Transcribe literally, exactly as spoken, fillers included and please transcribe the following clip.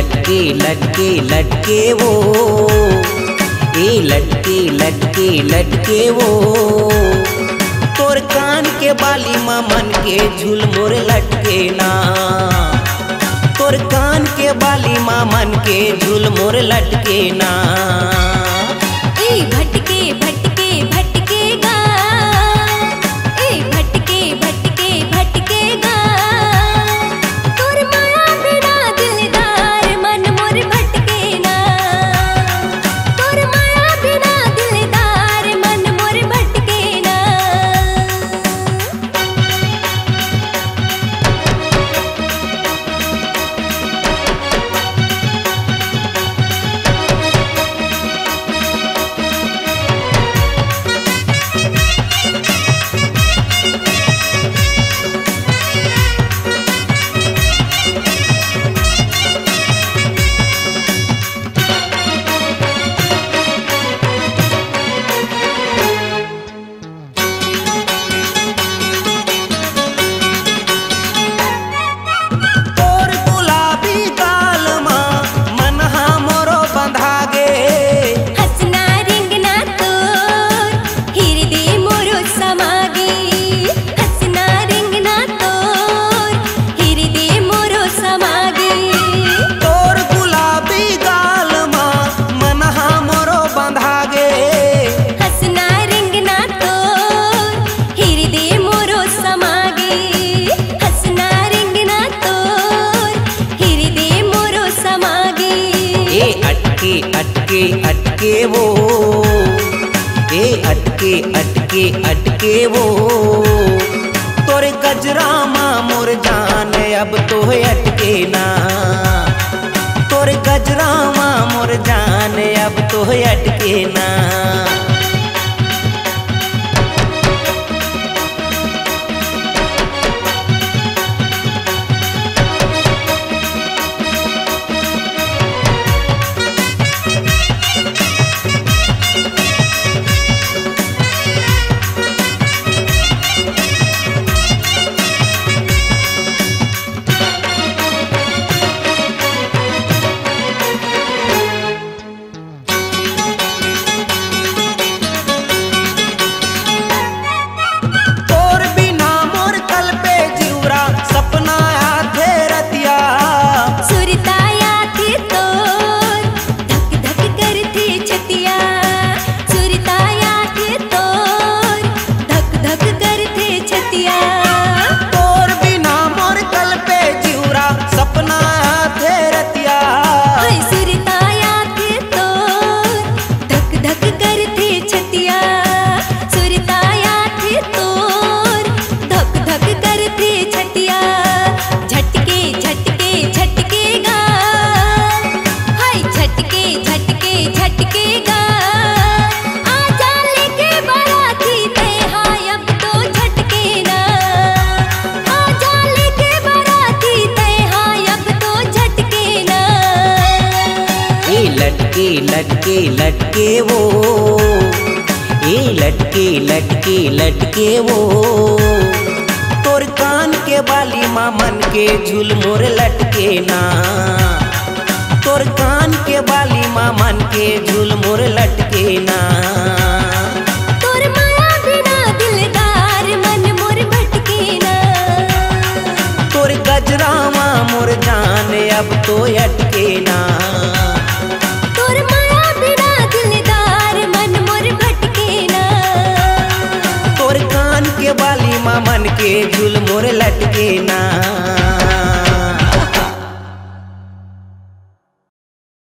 लटके लटके लटके वो, ए लटके लटके लटके वो। तोर कान के बाली मा मन के झूल मोर लटके ना, तोर कान के बाली मा मन के झूल मोर लटके ना। ए भटके भटके भटके गा, ए भटके भटके भटके गा। तोर माया बिना दिलदार मन मोर भटके ना, तोर माया बिना दिलदार मन मोर भटके ना। तोर गुलाबी गाल मा मन हा मोरो बंधा गे। हंसना रेंगना तोर हिरदे मोरो समा गे। हंसना रेंगना तोर हिरदे मोरो समा गे। तोर गुलाबी गाल मा मन हा मोरो बंधा गे। हंसना रेंगना तोर हिरदे मोरो समा गे। हंसना रेंगना तोर हिरदे मोरो समा गे। ए अटके अटके अटके वो, ए अटके अटके अटके वो। तोर गजरा मा मोर जान अब तो अटके ना, तोर गजरा मा मोर जान अब तो अटके ना। तोर बिना मोर कलपे जिउरा, सपना आथे रतिया। सुरता आथे तोर, धक धक करथे छतिया। सुरता आथे तोर, धक धक करथे छतिया। तोर बिना मोर कलपे जिउरा, सपना आथे रतिया। हाय सुरता आथे तोर, धक धक करथे छतिया। सुरता आथे तोर, धक धक करथे छतिया। झटके झटके झटके गा, हाय झटके झटके झटके गा। आजा लेके बराती तैं हा अब तो झटके ना। आजा लेके बराती तैं हा अब तो झटके ना। ए लटके लटके लटके वो, ए लटके लटके लटके वो। तोर कान के बाली मा मन के झूल मोर लटके ना। तोर कान के बाली मा मन के झूल मोर लटके ना। तोर माया बिना दिलदार मन मोर भटके ना। तोर गजरा मा मोर जान अब तो अटके ना। तोर माया बिना दिलदार मन मोर भटके ना। तोर कान के बाली मा मन के झूल मोर लटके ना।